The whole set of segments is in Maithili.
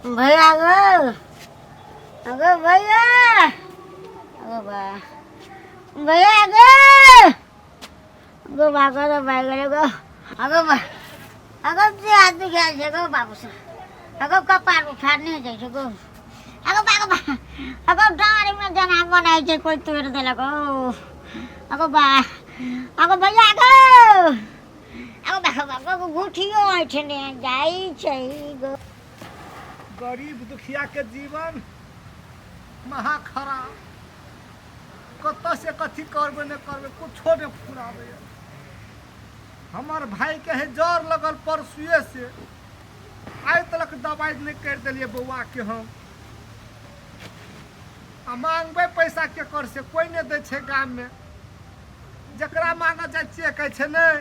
भैया गो, अगो भैया, अगो बा, भैया गो, गो बा गो बा गो गो, अगो बा, अगो जे हाथ दुखाइ छै गो बाबू से, अगो कपार उखाड़ने जाइ छै गो, अगो बा, अगो बा, अगो डाँड़मे जेना बनाइ छै कोइ तोड़ि देलक गो, अगो बा, अगो भैया गो, अगो बा, अगो बा, गो गुठियो ऐठने जाइ छै गो। गरीब दुखिया के जीवन महा खराब, कतऽ से कथी करबै नहि करबै कुछो नहि फुराबैए। हमर भाइके है जर लगल परसुए से, आइ तलक दवाइ नहि करि देलियै बौआके हम। आ मांगबै पैसा केकर से कोइ नहि दै छै गाममे, जकरा मांगऽ जाइ छियै कहै छै नहि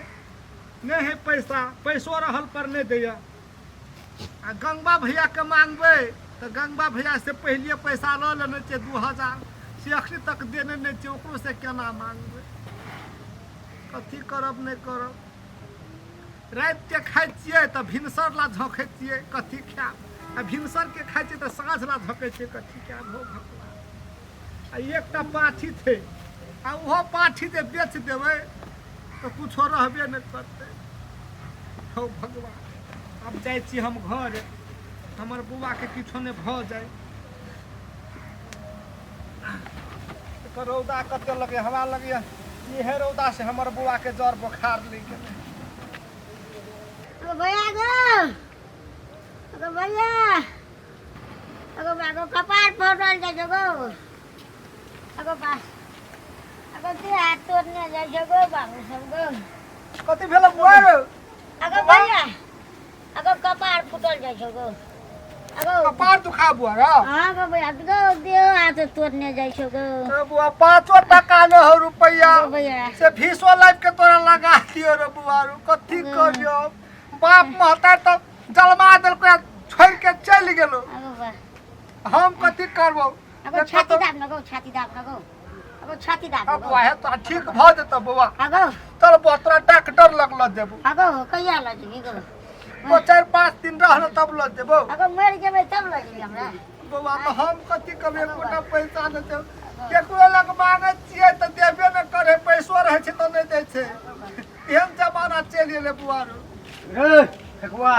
नहि है पैसा, पैसो रहल पर नहि दैए। आ गंगबा भैयाके मांगबै तऽ गंगबा भैया से पहिले पैसा लऽ लेने छै 2000, से अखनी तक देने नहि छै, ओकरो से केना मांगबै? कथी करब नहि करब। रातिके खाइ छियै तऽ भिनसर ला झोंकै छियै कथी खायब, आ भिनसरके खाइ छियै तऽ साँझ ला झोंकै छियै कथी खायब। हो भगवान, आ एकटा पाठी छै, आ ओहो पाठी जे बेच देबै तऽ कुछो रहबे नहि करतै। हौ भगवान, आब जाइ छी हम घर, हमर बौआके किछो नहि भऽ जाय। एकर रौदा कते लगैए, हमरा लगैए इहे रौदा से हमर बौआके जर बोखार लागि गेलै। अगो भैया गो, अगो भैया, अगो बा, अगो कपार फोड़ल जाइ छौ गो, अगो बा, अगो देह हाथ तोड़ने जाइ छौ गो बाबू सब गो। कथी भेल बुआ रे? अगो भैया, अगो कपार फूटल जाइ छौ गो, अगो कपार दुखा बुआ रे? हाँ गो भैया, गो देह हाथ तोड़ने जाइ छौ गो। ए बुआ, 5 टका न हो रुपैया। अगो भैया। से फीसो लाइफ के तोरा लगा दियो रे बुआ रे, कथी करियो? बाप महतार तऽ जलमा देलको, छोड़ के चलि गेलो। अगो बा। हम कथी करबो? अगो छाती दाब न गो, छाती दाब न गो, अगो छाती दाब न गो। बुआ हे तो ठीक भ जेतौ बौआ। अगो। चल बौआ, तोरा डॉक्टर लग ल जेबो। अगो कहिया ल जेबी गो? दो चार पाँच दिन रहल तब ल जेबो। अगो मरि जेबै तब ल जेबी हमरा। बौआ तऽ हम कथी करबै, एकोटा पैसा नहि छै, केकरो लग मांगै छियै तऽ देबे नहि करै, पैसो रहै छै तऽ नहि दै छै, एहन जमाना चलि एलै बुआ रो। रे ठेकुआ,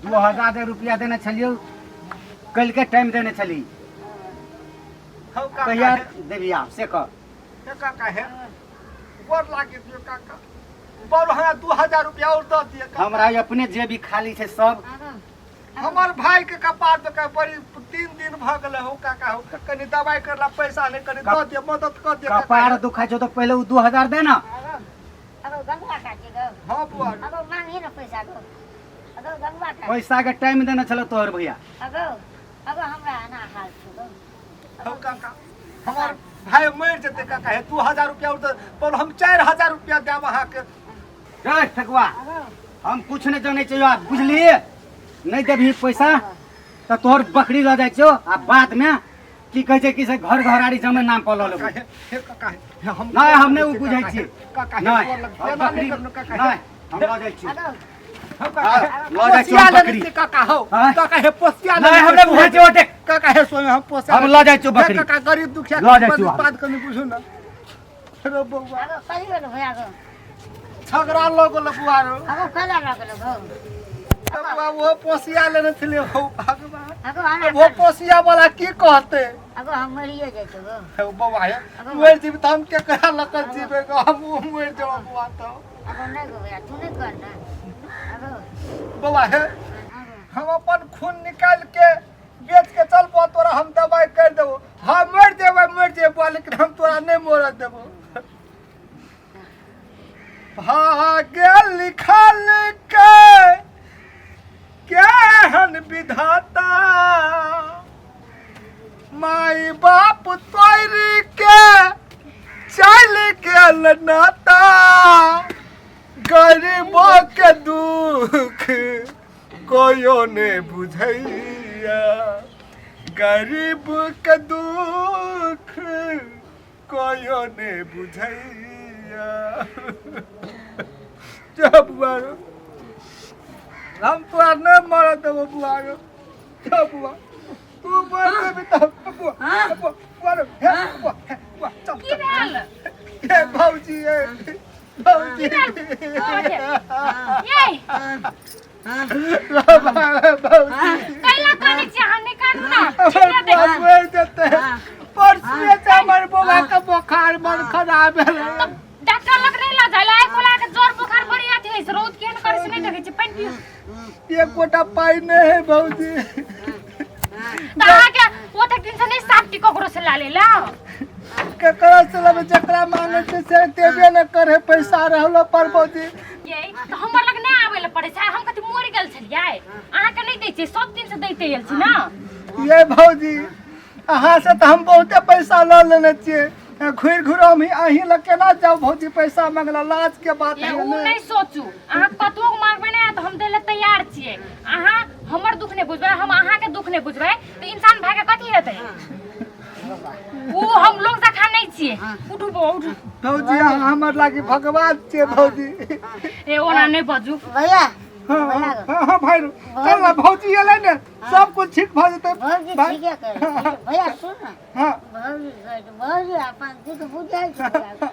2000 दे रुपया देने छलियौ, कल के टाइम देने छली, हौ काका, कहिया हे। देबी आब से कह। हे काका, हे गोर लागि दियौ काका, बड़ हमरा 2000 रुपया और दऽ दिअ काका। हमरा अपने जेबी खाली छै सब। हमर भाई के कपार पे के बड़ी 3 दिन भऽ गेलै। हौ काका हौ, कनि दवाइ करला पैसा नहि, कनि दऽ दिअ, मदद कऽ दिअ काका। कपार दुखाइ छौ तऽ पहिले ओ 2000 दे ना। अगो गंगवा काकी गो। हाँ बुआ। अगो मांगी ना पैसा गो, अगो गंगवा काकी। पैसा के टाइम देने छलो तोहर भैया। अगो, अगो हमरा एना हाल छौ गो। हौ काका, हमर भाई मरि जेतै काका, हे 2000 रुपया और दे, पर हम 4000 रुपया देब अहाँके। रे ठकुआ, अगो। हम कुछ नहीं जानै छियौ आब, बुझलिए? नहीं देबही पैसा तऽ तोहर बकरी लऽ जाइ छियौ, आ बाद में की कहै छै कि से घर घराड़ी जमीन नाम पर लऽ लेबौ। काका, हे काका, हे हम नहीं, हम नहीं उ बुझै छियै। काका, हे नहीं, गोर लग- हम एना नहि बकरी करनु काका, हे। नहीं, हम लऽ जाइ छियौ। अगो। हौ काका, हे लऽ जाइ छियौ पोसिया हम लेने बकरी। छियै काका, हौ। आँय? काका, हे पोसिया नहीं, लेने हम नहीं छियै। बुझै छियौ ओतेक। काका, हे सोमे हम पोसिया हम लऽ जाइ छियौ हे बकरी। काका, गरीब दुखिया लऽ जाइ छियौ हम। बात कनि बुझू ने रो बौआ। अगो कहियो ने भैया गो। झगड़ा लऽ गेल बुआ रो। अगो कला लऽ गेलो गो। बौआ वो पोसिया लेने छलै, हौ भगवान। अगो हमरा वो पोसिया वाला की कहते? अगो हम मरिए जाइ छौ गो। हौ बौआ, हे मरि जेबी तऽ हम केकरा लऽ कऽ जीबै गो? हम मरि जेबौ बौआ तऽ। अगो नहि गो भैया, तू नहि कर ने। अगो। बौआ हे, हम अपन खून निकालि के बेच के चल बौआ, तोरा हम दवाइ करि देबो। हम मरि जेबै, मरि जेबै बौआ, लेकिन हम तोरा नहि मरऽ देबो। भाग्य लिखल के केहन विधाता, माय बाप तोड़ के चल गेल नाता, गरीबो के दुख कोयो ने बुझैया, गरीब के दुख कोयो ने बुझैया। जब बारो हम तोरा नहि मरऽ देबो बुआ रे। जा बुआ, तू मर जेबी तऽ बुआ, बुआ, बुआ रे, हे बुआ, हे बुआ, चल की चल। भेल? हे भौजी, हे भौजी। ये भौजी। कैला कानै छी अहाँ? नहि कानू ना। हमर ठीक बुआ है। मरि जेतै। परसुए से हमर बौआ के बोखार मन खराब भेलै। तऽ डॉक्टर लग नहि लऽ जाय आइ कोला के? जोर बुखार बड़ी अथी होइ छै। रौद केहन करै छै, नहि देखै छी? पानि पियू। एकोटा पाइ नहि है भौजी। तऽ अहाँके ओतेक दिन से नहि साफ ककरो से ला लेला? केकरा से लेबै? जकरा मांगे छै से देबे नहि करे पैसा रहलो पर भौजी। ये तऽ हमर लग नहि आबै लए पड़ै छै। हम कथी मरि गेल छलियै? अहाँके नहि दै छियै, सब दिन से दैते आयल छी ने। ये भौजी, अहाँ से तऽ हम बहुते पैसा लऽ लेने छियै। घुरि घुरि हम अहीं लग केना जाउ भौजी पैसा मांगला? लाज के बात ये है उ ने। नहि सोचू, अहाँ कतबो मांगबै ने तऽ हम दै लए तैयार छियै। अहाँ हमर दुख नहि बुझबै, हम अहाँके दुख नहि बुझबै तऽ इंसान भए के कथी हेतै? उ हम लोग जखा नहि छियै। उठू बौआ, उठू। भौजी, अहाँ हमर लागी भगवान छियै भौजी। ए, ओना नहि बजू। भैया। हाँ हाँ हाँ भाई, चल ना, भौजी एलै ने, सब कुछ ठीक भऽ जेतै। भौजी। भाई। ठीके कहै छी। भैया, सुन ने। हाँ। भौजी कहै छै, भौजी अपन दुख बुझै छै भैया।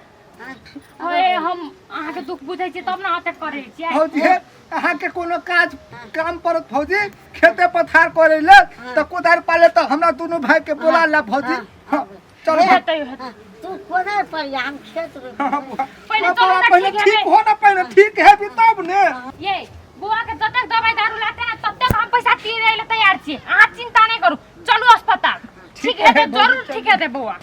ओए, हम अहाँके दुख बुझै छियै तब ने अतेक करै छियै। भौजी हे, अहाँके कोनो काज काम पड़त भौजी, खेते पथार करै ले तऽ कोदारि पाले, तऽ हमरा दुनू भाई के बोला ले भौजी। हाँ, चल। हेतै, हेतै। तू कोना पर हम खेत रोपबै। हाँ, बुआ। पहिले हाँ, चलू बौआ, ने, पहिले ठीक ठीक हेबै। हो ना, पहिले ठीक हेबी तब ने। ये बौआ के जतेक दवाई दारू लागतै ने, ततेक हम पैसा तीरे ले तैयार छियै। अहाँ चिंता नहि करू, चलू अस्पताल। ठीक हेतै, जरूर ठीक हेतै बौआ।